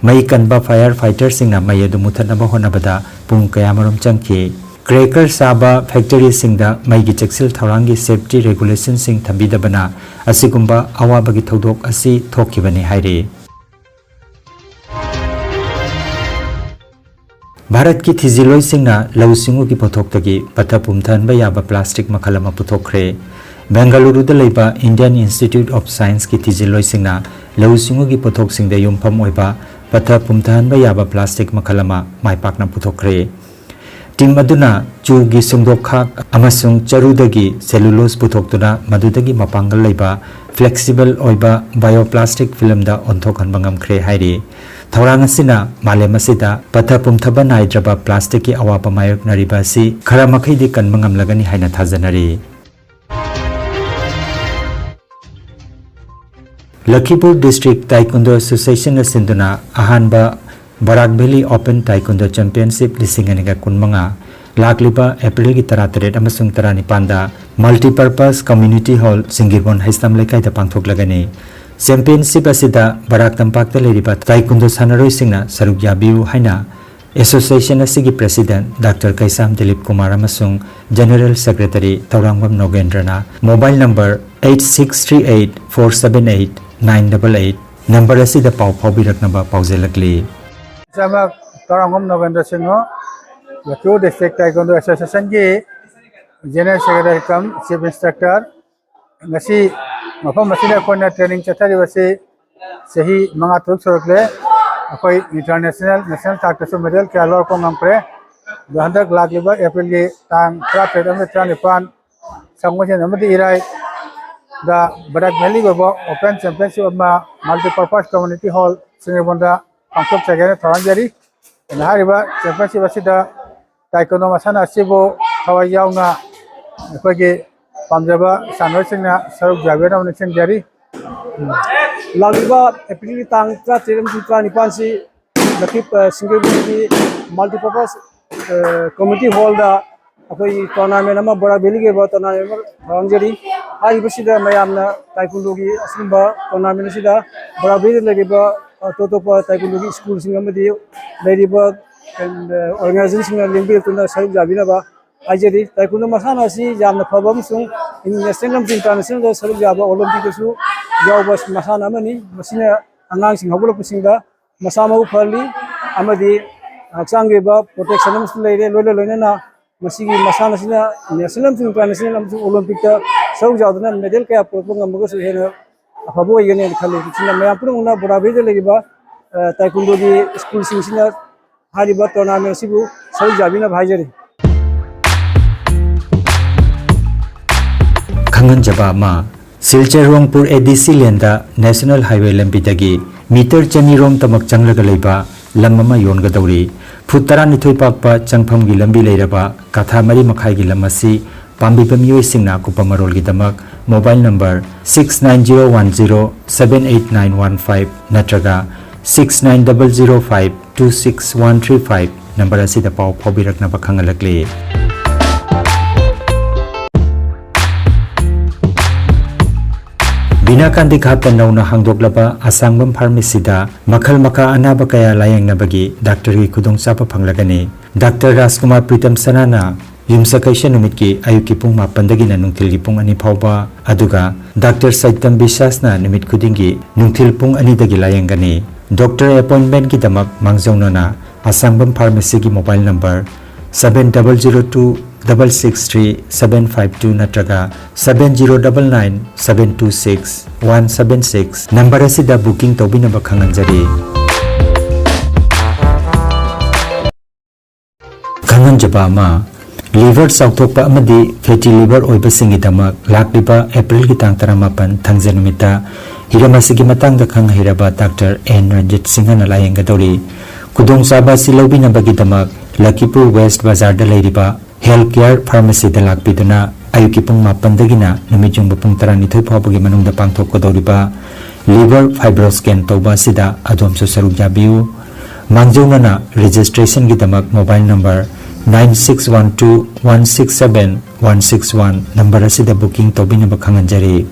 ꯃꯩ ꯀꯟꯕ ꯐꯥꯌꯔ ꯐꯥꯏꯇꯔꯁꯤꯡꯅ ꯃꯩ ꯑꯗꯨ ꯃꯨꯊꯠꯅꯕ ꯍꯣꯠꯅꯕꯗ ꯄꯨꯡ ꯀꯌꯥꯃꯔꯨꯝ ꯆꯪꯈꯤ꯫ ꯀ꯭ꯔꯦꯀꯔ ꯁꯥꯕ ꯐꯦꯛꯇꯔꯤꯁꯤꯡꯗ ꯃꯩꯒꯤ ꯆꯦꯛꯁꯤꯜ ꯊꯧꯔꯥꯡꯒꯤ ꯁꯦꯐꯇꯤ ꯔꯦꯒꯨꯂꯦꯁꯟꯁꯤꯡ ꯊꯝꯕꯤꯗꯕꯅ ꯑꯁꯤꯒꯨꯝꯕ ꯑꯋꯥꯕꯒꯤ ꯊꯧꯗꯣꯛ ꯑꯁꯤ ꯊꯣꯛꯈꯤꯕꯅꯤ ꯍꯥꯏꯔꯤ꯫ ꯚꯥꯔꯠꯀꯤ ꯊꯤꯖꯤꯜꯂꯣꯏꯁꯤꯡꯅ ꯂꯧꯎ ꯁꯤꯡꯎꯒꯤ ꯄꯣꯠꯊꯣꯛꯇꯒꯤ ꯄꯠꯊ ꯄꯨꯝꯊꯍꯟꯕ ꯌꯥꯕ ꯄ꯭ꯂꯥꯁꯇꯤꯛ ꯃꯈꯜ ꯑꯃ ꯄꯨꯊꯣꯛꯈ꯭ꯔꯦ꯫ ꯕꯦꯡꯒꯂꯨꯔꯨꯗ ꯂꯩꯕ Indian Institute of Scienceꯀꯤ ꯊꯤꯖꯤꯜꯂꯣꯏꯁꯤꯡꯅ ꯂꯧꯎ ꯁꯤꯡꯎꯒꯤ ꯄꯣꯠꯊꯣꯛꯁꯤꯡꯗ ꯌꯨꯝꯐꯝ ꯑꯣꯏꯕ ꯄꯠꯊ ꯄꯨꯝꯊꯍꯟꯕ ꯌꯥꯕ ꯄ꯭ꯂꯥꯁꯇꯤꯛ ꯃꯈꯜ ꯑꯃ ꯃꯥꯏ ꯄꯥꯛꯅ ꯄꯨꯊꯣꯛꯈ꯭ꯔꯦ꯫ ꯇꯤꯝ ꯑꯗꯨꯅ ꯆꯨꯒꯤ ꯁꯨꯡꯗꯣꯛꯈꯥꯛ ꯑꯃꯁꯨꯡ ꯆꯔꯨꯗꯒꯤ ꯁꯦꯂꯨꯂꯣꯁ ꯄꯨꯊꯣꯛꯇꯨꯅ ꯃꯗꯨꯗꯒꯤ ꯃꯄꯥꯡꯒꯜ ꯂꯩꯕ, ꯐ꯭ꯂꯦꯛꯁꯤꯕꯜ ꯑꯣꯏꯕ ꯕꯥꯏꯑꯣꯄ꯭ꯂꯥꯁꯇꯤꯛ ꯐꯤꯂꯝꯗ ꯑꯣꯟꯊꯣꯛꯍꯟꯕ ꯉꯝꯈ꯭ꯔꯦ ꯍꯥꯏꯔꯤ꯫ ꯊꯧꯔꯥꯡ ꯑꯁꯤꯅ ꯃꯥꯂꯦꯝ ꯑꯁꯤꯗ ꯄꯠꯊ ꯄꯨꯝꯊꯕ ꯅꯥꯏꯗ꯭ꯔꯕ ꯄ꯭ꯂꯥꯁꯇꯤꯛꯀꯤ ꯑꯋꯥꯕ ꯃꯥꯌꯣꯛꯅꯔꯤꯕ ꯑꯁꯤ ꯈꯔ ꯃꯈꯩꯗꯤ ꯀꯟꯕ ꯉꯝꯂꯒꯅꯤ ꯍꯥꯏꯅ ꯊꯥꯖꯅꯔꯤ꯫ ꯂꯈꯤꯄꯨꯔ ꯗꯤꯁꯇ꯭ꯔꯤꯛ ꯇꯥꯏꯀꯨꯟꯗꯣ ꯑꯦꯁꯣꯁꯤꯌꯦꯁꯟꯅ ꯁꯤꯟꯗꯨꯅ ꯑꯍꯥꯟꯕ ꯕꯔꯥꯛ ꯚꯦꯂꯤ ꯑꯣꯄꯟ ꯇꯥꯏꯀꯨꯟꯗꯣ ꯆꯦꯝꯄꯤꯌꯟꯁꯤꯞ ꯂꯤꯁꯤꯡ ꯑꯅꯤꯒ ꯀꯨꯟꯃꯉꯥ ꯂꯥꯛꯂꯤꯕ ꯑꯦꯄ꯭ꯔꯤꯜꯒꯤ ꯇꯔꯥꯇꯔꯦꯠ ꯑꯃꯁꯨꯡ ꯇꯔꯥꯅꯤꯄꯥꯟꯗ ꯃꯜꯇꯤꯄꯔꯄꯁ ꯀꯝꯃ꯭ꯌꯨꯅꯤꯇꯤ ꯍꯣꯜ, ꯁꯤꯡꯒꯤꯔꯕꯣꯟ ꯍꯩꯁꯇꯥꯝ ꯂꯩꯀꯥꯏꯗ ꯄꯥꯡꯊꯣꯛꯂꯒꯅꯤ꯫ ꯆꯦꯝꯄꯤꯌꯟꯁꯤꯞ ꯑꯁꯤꯗ ꯕꯔꯥꯛ ꯇꯝꯄꯥꯛꯇ ꯂꯩꯔꯤꯕ ꯇꯥꯏꯀꯨꯟꯗꯣ ꯁꯥꯟꯅꯔꯣꯏꯁꯤꯡꯅ ꯁꯔꯨꯛ ꯌꯥꯕꯤꯌꯨ ꯍꯥꯏꯅ ꯑꯦꯁꯣꯁꯤꯌꯦꯁꯟ ꯑꯁꯤꯒꯤ ꯄ꯭ꯔꯦꯁꯤꯗꯦꯟꯠ ꯗꯥꯛꯇꯔ ꯀꯩꯁꯥꯝ ꯗꯤꯂꯤꯞ ꯀꯨꯃꯥꯔ ꯑꯃꯁꯨꯡ ꯖꯦꯅꯔꯦꯜ ꯁꯦꯀ꯭ꯔꯦꯇꯔꯤ ꯊꯧꯔꯥꯡꯕꯝ ꯅꯣꯒꯦꯟꯗ꯭ꯔꯅ mobile number eight six three eight four seven eight nine double eight number ꯑꯁꯤꯗ ꯄꯥꯎ ꯐꯥꯎꯕꯤꯔꯛꯅꯕ ꯄꯥꯎꯖꯦꯜꯂꯛꯂꯤ꯫ ꯏꯁꯥꯃꯛ ꯊꯧꯔꯥꯡꯕꯝ ꯅꯣꯒꯦꯟꯗ꯭ꯔ ꯁꯤꯡꯍ, ꯂꯈꯤꯄꯨꯔ ꯗꯤꯁꯇ꯭ꯔꯤꯛ ꯇꯥꯏꯀꯣꯟꯗꯣ ꯑꯦꯁꯣꯁꯤꯌꯦꯁꯟꯒꯤ ꯖꯦꯅꯔꯦꯜ ꯁꯦꯀ꯭ꯔꯦꯇꯔꯤ ꯀꯝ ꯆꯤꯐ ꯏꯟꯁꯇ꯭ꯔꯛꯇꯔ꯫ ꯉꯁꯤ ꯃꯐꯝ ꯑꯁꯤꯗ ꯑꯩꯈꯣꯏꯅ ꯇ꯭ꯔꯦꯅꯤꯡ ꯆꯠꯊꯔꯤꯕꯁꯤ ꯆꯍꯤ ꯃꯉꯥ ꯇꯔꯨꯛ ꯁꯨꯔꯛꯂꯦ꯫ ꯑꯩꯈꯣꯏ ꯏꯟꯇꯔꯅꯦꯁꯅꯦꯜ, ꯅꯦꯁꯅꯦꯜ ꯊꯥꯛꯇꯁꯨ ꯃꯦꯗꯜ ꯀꯌꯥ ꯂꯧꯔꯛꯄ ꯉꯝꯈ꯭ꯔꯦ꯫ ꯑꯗꯣ ꯍꯟꯗꯛ ꯂꯥꯛꯂꯤꯕ ꯑꯦꯄ꯭ꯔꯤꯜꯒꯤ ꯇꯥꯡ ꯇꯔꯥꯇꯔꯦꯠ ꯑꯃꯗꯤ ꯇꯔꯥꯅꯤꯄꯥꯟ, ꯁꯒꯣꯜꯁꯦꯟ ꯑꯃꯗꯤ ꯏꯔꯥꯏꯗ ꯕꯔꯥꯛ ꯚꯦꯂꯤꯒꯤ ꯑꯣꯏꯕ ꯑꯣꯄꯟ ꯆꯦꯝꯄꯤꯌꯟꯁꯤꯞ ꯑꯃ ꯃꯜꯇꯤꯄꯔꯄꯁ ꯀꯝꯃ꯭ꯌꯨꯅꯤꯇꯤ ꯍꯣꯜ ꯁꯤꯡꯖꯃꯩꯗ ꯄꯥꯡꯊꯣꯛꯆꯒꯦꯅ ꯊꯧꯔꯥꯡꯖꯔꯤ꯫ ꯑꯗꯨꯅ ꯍꯥꯏꯔꯤꯕ ꯆꯦꯝꯄꯤꯌꯟꯁꯤꯞ ꯑꯁꯤꯗ ꯇꯥꯏꯀꯨꯟꯗꯣ ꯃꯁꯥꯟꯅ ꯑꯁꯤꯕꯨ ꯊꯋꯥꯏ ꯌꯥꯎꯅ ꯑꯩꯈꯣꯏꯒꯤ ꯄꯥꯝꯖꯕ ꯁꯥꯟꯅꯔꯣꯏꯁꯤꯡꯅ ꯁꯔꯨꯛ ꯌꯥꯕꯤꯅꯕ ꯅꯤꯡꯁꯤꯡꯖꯔꯤ꯫ ꯂꯥꯛꯂꯤꯕ ꯑꯦꯄ꯭ꯔꯤꯜꯒꯤ ꯇꯥꯡ ꯇꯔꯥꯇꯔꯦꯠ ꯑꯃꯁꯨꯡ ꯇꯔꯥꯅꯤꯄꯥꯜꯁꯤ ꯂꯛꯈꯤ ꯁꯤꯡꯖꯃꯩꯒꯤ ꯃꯜꯇꯤꯄꯔꯄꯁ ꯀꯝꯃ꯭ꯌꯨꯅꯤꯇꯤ ꯍꯣꯜꯗ ꯑꯩꯈꯣꯏꯒꯤ ꯇꯣꯔꯅꯥꯃꯦꯟ ꯑꯃ, ꯕꯣꯔꯥ ꯚꯦꯂꯤꯒꯤ ꯑꯣꯏꯕ ꯇꯣꯔꯅꯥꯃꯦꯟ ꯑꯃ ꯊꯧꯔꯥꯡꯖꯔꯤ꯫ ꯍꯥꯏꯔꯤꯕꯁꯤꯗ ꯃꯌꯥꯝꯅ ꯇꯥꯏꯀꯨꯟꯗꯣꯒꯤ ꯑꯁꯤꯒꯨꯝꯕ ꯇꯣꯔꯅꯥꯃꯦꯟ ꯑꯁꯤꯗ ꯕꯣꯔꯥ ꯚꯦꯂꯤꯗ ꯂꯩꯔꯤꯕ ꯑꯇꯣꯞ ꯑꯇꯣꯞꯄ ꯇꯥꯏꯀꯨꯟꯗꯣꯒꯤ ꯁ꯭ꯀꯨꯜꯁꯤꯡ ꯑꯃꯗꯤ ꯂꯩꯔꯤꯕ ꯑꯣꯔꯒꯅꯥꯏꯖꯦꯁꯟꯁꯤꯡꯅ ꯂꯦꯡꯕꯤꯔꯛꯇꯨꯅ ꯁꯔꯨꯛ ꯌꯥꯕꯤꯅꯕ ꯍꯥꯏꯖꯔꯤ꯫ ꯇꯥꯏꯀꯨꯟꯗꯣ ꯃꯁꯥꯟꯅ ꯑꯁꯤ ꯌꯥꯝꯅ ꯐꯕ ꯑꯃꯁꯨꯡ ꯅꯦꯁꯅꯦꯜ ꯑꯃꯁꯨꯡ ꯏꯟꯇꯔꯅꯦꯁꯅꯦꯜꯗ ꯁꯔꯨꯛ ꯌꯥꯕ ꯑꯣꯂꯤꯝꯄꯤꯛꯇꯁꯨ ꯌꯥꯎꯕ ꯃꯁꯥꯟꯅ ꯑꯃꯅꯤ꯫ ꯃꯁꯤꯅ ꯑꯉꯥꯡꯁꯤꯡ ꯍꯧꯒꯠꯂꯛꯄꯁꯤꯡꯗ ꯃꯁꯥ ꯃꯎ ꯐꯍꯜꯂꯤ ꯑꯃꯗꯤ ꯍꯛꯆꯥꯡꯒꯤ ꯑꯣꯏꯕ ꯄ꯭ꯔꯣꯇꯦꯛꯁꯟ ꯑꯃꯁꯨ ꯂꯩꯔꯦ꯫ ꯂꯣꯏꯅ ꯂꯣꯏꯅꯅ ꯃꯁꯤꯒꯤ ꯃꯁꯥꯟꯅ ꯑꯁꯤꯅ ꯅꯦꯁꯅꯦꯜ ꯑꯃꯁꯨꯡ ꯏꯟꯇꯔꯅꯦꯁꯅꯦꯜ ꯑꯃꯁꯨꯡ ꯑꯣꯂꯤꯝꯄꯤꯛꯇ ꯁꯔꯨꯛ ꯌꯥꯗꯨꯅ ꯃꯦꯗꯜ ꯀꯌꯥ ꯄꯨꯔꯛꯄ ꯉꯝꯃꯒꯁꯨ ꯍꯦꯟꯅ ꯑꯐꯕ ꯑꯣꯏꯒꯅꯤ ꯍꯥꯏꯅ ꯈꯜꯂꯤ꯫ ꯃꯁꯤꯅ ꯃꯌꯥꯝ ꯄꯨꯝꯅꯃꯛꯅ ꯕꯣꯔꯥꯕꯦꯗ ꯂꯩꯔꯤꯕ ꯇꯥꯏꯀꯨꯟꯗꯣꯒꯤ ꯁ꯭ꯀꯨꯜꯁꯤꯡꯁꯤꯅ ꯍꯥꯏꯔꯤꯕ ꯇꯣꯔꯅꯥꯃꯦꯟ ꯑꯁꯤꯕꯨ ꯁꯔꯨꯛ ꯌꯥꯕꯤꯅꯕ ꯍꯥꯏꯖꯔꯤ꯫ ꯈꯪꯍꯟꯖꯕ ꯑꯃ, ꯁꯤꯜꯆꯔ ꯔꯣꯡꯄꯨꯔ ꯑꯦ ꯗꯤ ꯁꯤ ꯂꯦꯟꯗ ꯅꯦꯁꯅꯦꯜ ꯍꯥꯏꯋꯦ ꯂꯝꯕꯤꯗꯒꯤ ꯃꯤꯇꯔ ꯆꯅꯤꯔꯣꯝ ꯇꯃꯛ ꯆꯪꯂꯒ ꯂꯩꯕ ꯂꯝ ꯑꯃ ꯌꯣꯟꯒꯗꯧꯔꯤ꯫ ꯐꯨꯠ ꯇꯔꯥꯅꯤꯊꯣꯏ ꯄꯥꯛꯄ ꯆꯪꯐꯝꯒꯤ ꯂꯝꯕꯤ ꯂꯩꯔꯕ ꯀꯥꯊꯥ ꯃꯔꯤ ꯃꯈꯥꯏꯒꯤ ꯂꯝ ꯑꯁꯤ ꯄꯥꯝꯕꯤꯕ ꯃꯤꯑꯣꯏꯁꯤꯡꯅ ꯑꯀꯨꯞꯄ ꯃꯔꯣꯜꯒꯤꯗꯃꯛ mobile number six nine zero one zero seven eight nine one five ꯅꯠꯇ꯭ꯔꯒ six nine double zero five two six one three five number ꯑꯁꯤꯗ ꯄꯥꯎ ꯐꯥꯎꯕꯤꯔꯛꯅꯕ ꯈꯪꯍꯜꯂꯛꯂꯤ꯫ ꯕꯤꯅꯥ ꯀꯥꯟꯗꯤ ꯘꯥꯠꯇ ꯅꯧꯅ ꯍꯥꯡꯗꯣꯛꯂꯕ ꯑꯁꯥꯡꯕꯝ ꯐꯥꯔꯃꯥꯁꯤꯗ ꯃꯈꯜ ꯃꯈꯥ ꯑꯅꯥꯕ ꯀꯌꯥ ꯂꯥꯌꯦꯡꯅꯕꯒꯤ ꯗꯥꯛꯇꯔꯒꯤ ꯈꯨꯗꯣꯡꯆꯥꯕ ꯐꯪꯂꯒꯅꯤ꯫ ꯗꯥꯛꯇꯔ ꯔꯥꯖꯀꯨꯃꯥꯔ ꯄ꯭ꯔꯤꯇꯝ ꯁꯅꯥꯅ ꯌꯨꯝꯁꯀꯩꯁ ꯅꯨꯃꯤꯠꯀꯤ ꯑꯌꯨꯛꯀꯤ ꯄꯨꯡ ꯃꯥꯄꯟꯗꯒꯤꯅ ꯅꯨꯡꯊꯤꯜꯒꯤ ꯄꯨꯡ ꯑꯅꯤ ꯐꯥꯎꯕ, ꯑꯗꯨꯒ ꯗꯥꯛꯇꯔ ꯁꯩꯇꯝ ꯕꯤꯁ꯭ꯋꯥꯁꯅ ꯅꯨꯃꯤꯠ ꯈꯨꯗꯤꯡꯒꯤ ꯅꯨꯡꯊꯤꯜ ꯄꯨꯡ ꯑꯅꯤꯗꯒꯤ ꯂꯥꯌꯦꯡꯒꯅꯤ꯫ ꯗꯣꯛꯇꯔ ꯑꯦꯄꯣꯏꯟꯃꯦꯟꯒꯤꯗꯃꯛ ꯃꯥꯡꯖꯧꯅꯅ ꯑꯁꯥꯡꯕꯝ ꯐꯥꯔꯃꯥꯁꯤꯒꯤ mobile number seven double zero two double six three seven five two ꯅꯠꯇ꯭ꯔꯒ seven zero double nine seven two six one seven six number ꯑꯁꯤꯗ ꯕꯨꯀꯤꯡ ꯇꯧꯕꯤꯅꯕ ꯈꯪꯍꯟꯖꯔꯤ꯫ ꯈꯪꯍꯟꯖꯕ ꯑꯃ, ꯂꯤꯚꯔ ꯆꯥꯎꯊꯣꯛꯄ ꯑꯃꯗꯤ ꯐꯦꯇꯤ ꯂꯤꯚꯔ ꯑꯣꯏꯕꯁꯤꯡꯒꯤꯗꯃꯛ ꯂꯥꯛꯂꯤꯕ ꯑꯦꯄ꯭ꯔꯤꯜꯒꯤ ꯇꯥꯡ ꯇꯔꯥꯃꯥꯄꯟ ꯊꯥꯡꯖ ꯅꯨꯃꯤꯠꯇ ꯍꯤꯔꯝ ꯑꯁꯤꯒꯤ ꯃꯇꯥꯡꯗ ꯈꯪ ꯍꯩꯔꯕ ꯗꯥꯛꯇꯔ ꯑꯦꯟ ꯔꯟꯖꯤꯠ ꯁꯤꯡꯍꯅ ꯂꯥꯌꯦꯡꯒꯗꯧꯔꯤ꯫ ꯈꯨꯗꯣꯡꯆꯥꯕ ꯑꯁꯤ ꯂꯧꯕꯤꯅꯕꯒꯤꯗꯃꯛ ꯂꯈꯤꯄꯨꯔ ꯋꯦꯁ꯭ꯠ ꯕꯖꯥꯔꯗ ꯂꯩꯔꯤꯕ ꯍꯦꯜꯊ ꯀꯦꯌꯔ ꯐꯥꯔꯃꯥꯁꯤꯗ ꯂꯥꯛꯄꯤꯗꯨꯅ ꯑꯌꯨꯛꯀꯤ ꯄꯨꯡ ꯃꯥꯄꯟꯗꯒꯤꯅ ꯅꯨꯃꯤꯠ ꯌꯨꯡꯕ ꯄꯨꯡ ꯇꯔꯥꯅꯤꯊꯣꯏ ꯐꯥꯎꯕꯒꯤ ꯃꯅꯨꯡꯗ ꯄꯥꯡꯊꯣꯛꯀꯗꯧꯔꯤꯕ liver fibroscan ꯇꯧꯕ ꯑꯁꯤꯗ ꯑꯗꯣꯝꯁꯨ ꯁꯔꯨꯛ ꯌꯥꯕꯤꯌꯨ꯫ ꯃꯥꯡꯖꯧꯅꯅ registration ꯒꯤꯗꯃꯛ mobile number nine six one two one six seven one six one number ꯑꯁꯤꯗ booking ꯇꯧꯕꯤꯅꯕ ꯈꯪꯍꯟꯖꯔꯤ꯫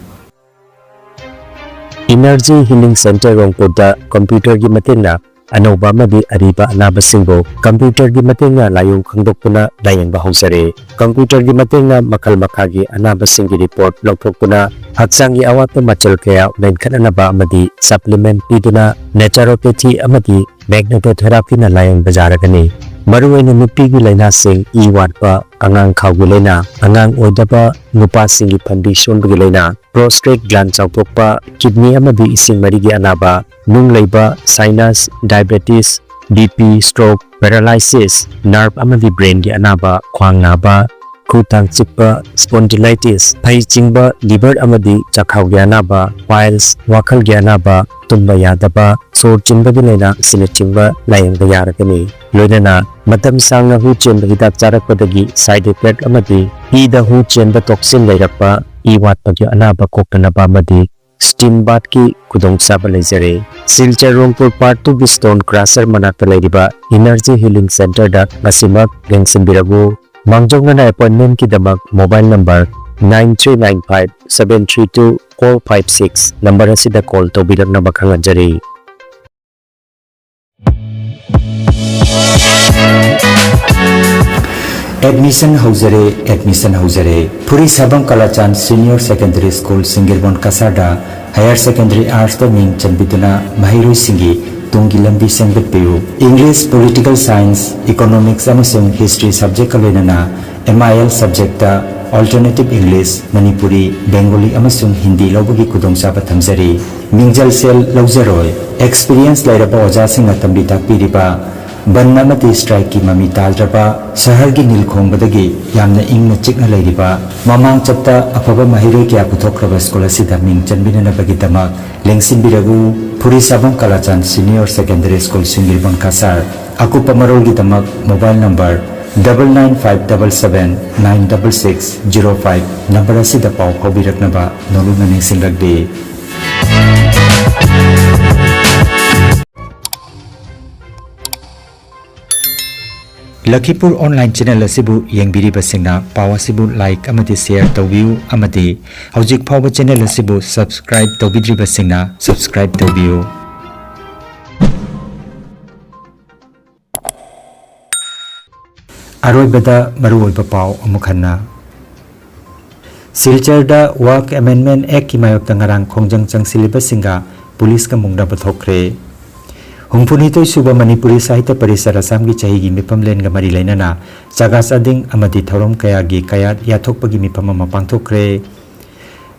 Energy Healing Center ꯔꯣꯡꯄꯨꯔꯗ computer ꯒꯤ ꯃꯇꯦꯡꯅ ꯑꯅꯧꯕ ꯑꯃꯗꯤ ꯑꯔꯤꯕ ꯑꯅꯥꯕꯁꯤꯡꯕꯨ computer ꯒꯤ ꯃꯇꯦꯡꯅ ꯂꯥꯏꯑꯣꯡ ꯈꯪꯗꯣꯛꯇꯨꯅ ꯂꯥꯌꯦꯡꯕ ꯍꯧꯖꯔꯦ꯫ Computer ꯒꯤ ꯃꯇꯦꯡꯅ ꯃꯈꯜ ꯃꯈꯥꯒꯤ ꯑꯅꯥꯕꯁꯤꯡꯒꯤ report ꯂꯧꯊꯣꯛꯇꯨꯅ ꯍꯛꯆꯥꯡꯒꯤ ꯑꯋꯥꯠꯄ ꯃꯆꯜ ꯀꯌꯥ ꯃꯦꯟꯈꯠꯅꯅꯕ ꯑꯃꯗꯤ supplement ꯄꯤꯗꯨꯅ naturopathy ꯑꯃꯗꯤ magnetotherapy ꯅ ꯂꯥꯌꯦꯡꯕ ꯌꯥꯔꯒꯅꯤ꯫ ꯃꯔꯨꯑꯣꯏꯅ ꯅꯨꯄꯤꯒꯤ ꯂꯥꯏꯅꯥꯁꯤꯡ, ꯏ ꯋꯥꯠꯄ, ꯑꯉꯥꯡ ꯈꯥꯎꯒꯤ ꯂꯥꯏꯅꯥ, ꯑꯉꯥꯡ ꯑꯣꯏꯗꯕ, ꯅꯨꯄꯥꯁꯤꯡꯒꯤ ꯐꯟꯕꯤ ꯁꯣꯟꯕꯒꯤ ꯂꯥꯏꯅꯥ, prostate gland ꯆꯥꯎꯊꯣꯛꯄ, kidney ꯑꯃꯗꯤ ꯏꯁꯤꯡ ꯃꯔꯤꯒꯤ ꯑꯅꯥꯕ, ꯅꯨꯡ ꯂꯩꯕ, sinus, diabetes, BP, stroke, paralysis, nerve ꯑꯃꯗꯤ brain ꯒꯤ ꯑꯅꯥꯕ, ꯈ꯭ꯋꯥꯡ ꯅꯥꯕ, ꯈꯨ ꯊꯥꯡ ꯆꯤꯛꯄ, spondylitis, ꯐꯩ ꯆꯤꯡꯕ, liver ꯑꯃꯗꯤ ꯆꯈꯥꯎꯒꯤ ꯑꯅꯥꯕ, piles, ꯋꯥꯈꯜꯒꯤ ꯑꯅꯥꯕ, ꯇꯨꯝꯕ ꯌꯥꯗꯕ, ꯁꯣꯔ ꯆꯤꯟꯕꯒꯤ ꯂꯥꯏꯅꯥ ꯑꯁꯤꯅꯆꯤꯡꯕ ꯂꯥꯌꯦꯡꯕ ꯌꯥꯔꯒꯅꯤ꯫ ꯂꯣꯏꯅꯅ ꯃꯇꯝ ꯁꯥꯡꯅ ꯍꯨ ꯆꯦꯟꯕ ꯍꯤꯗꯥꯛ ꯆꯥꯔꯛꯄꯗꯒꯤ side effect ꯑꯃꯗꯤ ꯏꯗ ꯍꯨ ꯆꯦꯟꯕ toxin ꯂꯩꯔꯛꯄ, ꯏ ꯋꯥꯠꯄꯒꯤ ꯑꯅꯥꯕ ꯀꯣꯛꯇꯅꯕ ꯑꯃꯗꯤ steam bath ꯀꯤ ꯈꯨꯗꯣꯡꯆꯥꯕ ꯂꯩꯖꯔꯦ꯫ ꯁꯤꯜꯆꯔ ꯔꯣꯡꯄꯨꯔ Part two ꯒꯤ stone crusher ꯃꯅꯥꯛꯇ ꯂꯩꯔꯤꯕ Energy Healing Center ꯗ ꯉꯁꯤꯃꯛ ꯂꯦꯡꯁꯤꯟꯕꯤꯔꯛꯎ꯫ ꯃꯥꯡꯖꯧꯅꯅ appointment ꯀꯤꯗꯃꯛ mobile number nine three nine five seven three two four five six number ꯑꯁꯤꯗ call ꯇꯧꯕꯤꯔꯛꯅꯕ ꯈꯪꯍꯟꯖꯔꯤ꯫ Admission ꯍꯧꯖꯔꯦ, admission ꯍꯧꯖꯔꯦ꯫ ꯐꯨꯔꯤꯁꯥꯕꯝ ꯀꯂꯥꯆꯥꯟ Senior Secondary School ꯁꯤꯡꯒꯤꯔꯕꯣꯟ ꯀꯁꯥꯔꯗ Higher Secondary Arts ꯇ ꯃꯤꯡ ꯆꯟꯕꯤꯗꯨꯅ ꯃꯍꯩꯔꯣꯏꯁꯤꯡꯒꯤ ꯇꯨꯡꯒꯤ ꯂꯝꯕꯤ ꯁꯦꯝꯒꯠꯄꯤꯌꯨ꯫ English, Political Science, Economics ꯑꯃꯁꯨꯡ History subject ꯀ ꯂꯣꯏꯅꯅ M I L subject ꯇ Alternative English, ꯃꯅꯤꯄꯨꯔꯤ, ꯕꯦꯡꯒꯣꯂꯤ ꯑꯃꯁꯨꯡ ꯍꯤꯟꯗꯤ ꯂꯧꯕꯒꯤ ꯈꯨꯗꯣꯡꯆꯥꯕ ꯊꯝꯖꯔꯤ꯫ ꯃꯤꯡꯖꯜ ꯁꯦꯜ ꯂꯧꯖꯔꯣꯏ꯫ Experience ꯂꯩꯔꯕ ꯑꯣꯖꯥꯁꯤꯡꯅ ꯇꯝꯕꯤ ꯇꯥꯛꯄꯤꯔꯤꯕ ꯕꯟ ꯑꯃꯗꯤ strike ꯀꯤ ꯃꯃꯤ ꯇꯥꯗ꯭ꯔꯕ ꯁꯍꯔꯒꯤ ꯅꯤꯜ ꯈꯣꯡꯕꯗꯒꯤ ꯌꯥꯝꯅ ꯏꯪꯅ ꯆꯤꯛꯅ ꯂꯩꯔꯤꯕ, ꯃꯃꯥꯡ ꯆꯠꯇ ꯑꯐꯕ ꯃꯍꯩꯔꯣꯏ ꯀꯌꯥ ꯄꯨꯊꯣꯛꯈ꯭ꯔꯕ school ꯑꯁꯤꯗ ꯃꯤꯡ ꯆꯟꯕꯤꯅꯅꯕꯒꯤꯗꯃꯛ ꯂꯦꯡꯁꯤꯟꯕꯤꯔꯛꯎ꯫ ꯐꯨꯔꯤꯁꯥꯕꯝ ꯀꯂꯥꯆꯥꯟ Senior Secondary School ꯁꯤꯡꯒꯤꯔꯕꯣꯟ ꯀꯁꯥꯔ꯫ ꯑꯀꯨꯞꯄ ꯃꯔꯣꯜꯒꯤꯗꯃꯛ mobile number Double nine five double seven nine double six zero five number ꯑꯁꯤꯗ ꯄꯥꯎ ꯐꯥꯎꯕꯤꯔꯛꯅꯕ ꯅꯣꯂꯨꯛꯅ ꯅꯤꯡꯁꯤꯡꯂꯛꯂꯤ꯫ ꯂꯈꯤꯄꯨꯔ online channel ꯑꯁꯤꯕꯨ ꯌꯦꯡꯕꯤꯔꯤꯕꯁꯤꯡꯅ ꯄꯥꯎ ꯑꯁꯤꯕꯨ like ꯑꯃꯗꯤ share ꯇꯧꯕꯤꯌꯨ ꯑꯃꯗꯤ ꯍꯧꯖꯤꯛ ꯐꯥꯎꯕ channel ꯑꯁꯤꯕꯨ subscribe ꯇꯧꯕꯤꯗ꯭ꯔꯤꯕꯁꯤꯡꯅ subscribe ꯇꯧꯕꯤꯌꯨ꯫ ꯑꯔꯣꯏꯕꯗ ꯃꯔꯨꯑꯣꯏꯕ ꯄꯥꯎ ꯑꯃꯨꯛ ꯍꯟꯅ꯫ ꯁꯤꯜꯆꯔꯗ Waqf Amendment Actꯀꯤ ꯃꯥꯌꯣꯛꯇ ꯉꯔꯥꯡ ꯈꯣꯡꯖꯪ ꯆꯪꯁꯤꯜꯂꯤꯕꯁꯤꯡꯒ ꯄꯨꯂꯤꯁꯀ ꯃꯨꯛꯅꯕ ꯊꯣꯛꯈ꯭ꯔꯦ꯫ ꯍꯨꯝꯐꯨꯅꯤꯊꯣꯏ ꯁꯨꯕ ꯃꯅꯤꯄꯨꯔꯤ ꯁꯥꯍꯤꯇ꯭ꯌ ꯄꯔꯤꯁꯠ ꯑꯁꯥꯝꯒꯤ ꯆꯍꯤꯒꯤ ꯃꯤꯐꯝꯂꯦꯟꯒ ꯃꯔꯤ ꯂꯩꯅꯅ ꯆꯥꯒꯥ ꯆꯥꯗꯤꯡ ꯑꯃꯗꯤ ꯊꯧꯔꯝ ꯀꯌꯥꯒꯤ ꯀꯌꯥꯠ ꯌꯥꯊꯣꯛꯄꯒꯤ ꯃꯤꯐꯝ ꯑꯃ ꯄꯥꯡꯊꯣꯛꯈ꯭ꯔꯦ꯫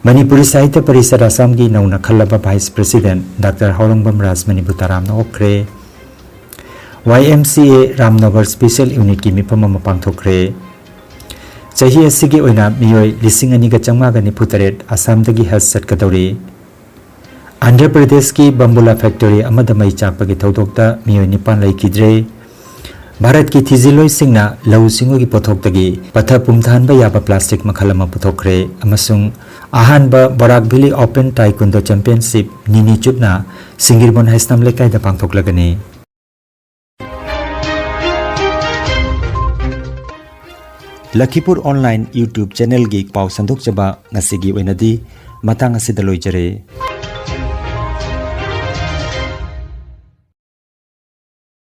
ꯃꯅꯤꯄꯨꯔꯤ ꯁꯥꯍꯤꯇ꯭ꯌ ꯄꯔꯤꯁꯠ ꯑꯁꯥꯝꯒꯤ ꯅꯧꯅ ꯈꯜꯂꯕ Vice President Doctor ꯍꯥꯎꯔꯪꯕꯝ ꯔꯥꯖ ꯃꯅꯤꯕꯨ ꯇꯔꯥꯝꯅ ꯑꯣꯛꯈ꯭ꯔꯦ꯫ Y M C A Ramnagar Special Unitꯀꯤ ꯃꯤꯐꯝ ꯑꯃ ꯄꯥꯡꯊꯣꯛꯈ꯭ꯔꯦ꯫ ꯆꯍꯤ ꯑꯁꯤꯒꯤ ꯑꯣꯏꯅ ꯃꯤꯑꯣꯏ ꯂꯤꯁꯤꯡ ꯑꯅꯤꯒ ꯆꯥꯝꯃꯉꯥꯒ ꯅꯤꯐꯨ ꯇꯔꯦꯠ ꯑꯁꯥꯝꯗꯒꯤ ꯍꯖ ꯆꯠꯀꯗꯧꯔꯤ꯫ ꯑꯟꯙ꯭ꯔ ꯄ꯭ꯔꯗꯦꯁꯀꯤ ꯕꯝꯕꯨꯂꯥ factory ꯑꯃꯗ ꯃꯩ ꯆꯥꯛꯄꯒꯤ ꯊꯧꯗꯣꯛꯇ ꯃꯤꯑꯣꯏ ꯅꯤꯄꯥꯟ ꯂꯩꯈꯤꯗ꯭ꯔꯦ꯫ ꯚꯥꯔꯠꯀꯤ ꯊꯤꯖꯤꯜꯂꯣꯏꯁꯤꯡꯅ ꯂꯧꯎ ꯁꯤꯡꯎꯒꯤ ꯄꯣꯠꯊꯣꯛꯇꯒꯤ ꯄꯠꯊ ꯄꯨꯝꯊꯍꯟꯕ ꯌꯥꯕ plastic ꯃꯈꯜ ꯑꯃ ꯄꯨꯊꯣꯛꯈ꯭ꯔꯦ ꯑꯃꯁꯨꯡ ꯑꯍꯥꯟꯕ ꯕꯔꯥꯛ ꯚꯦꯂꯤ Open Taekwondo Championship ꯅꯤꯅꯤ ꯆꯨꯞꯅ ꯁꯤꯡꯒꯤꯔꯕꯣꯟ ꯍꯩꯁꯅꯥꯝ ꯂꯩꯀꯥꯏꯗ ꯄꯥꯡꯊꯣꯛꯂꯒꯅꯤ꯫ ꯂꯈꯤꯄꯨꯔ online YouTube channelꯒꯤ ꯄꯥꯎ ꯁꯟꯗꯣꯛꯆꯕ ꯉꯁꯤꯒꯤ ꯑꯣꯏꯅꯗꯤ ꯃꯇꯥꯡ ꯑꯁꯤꯗ ꯂꯣꯏꯖꯔꯦ꯫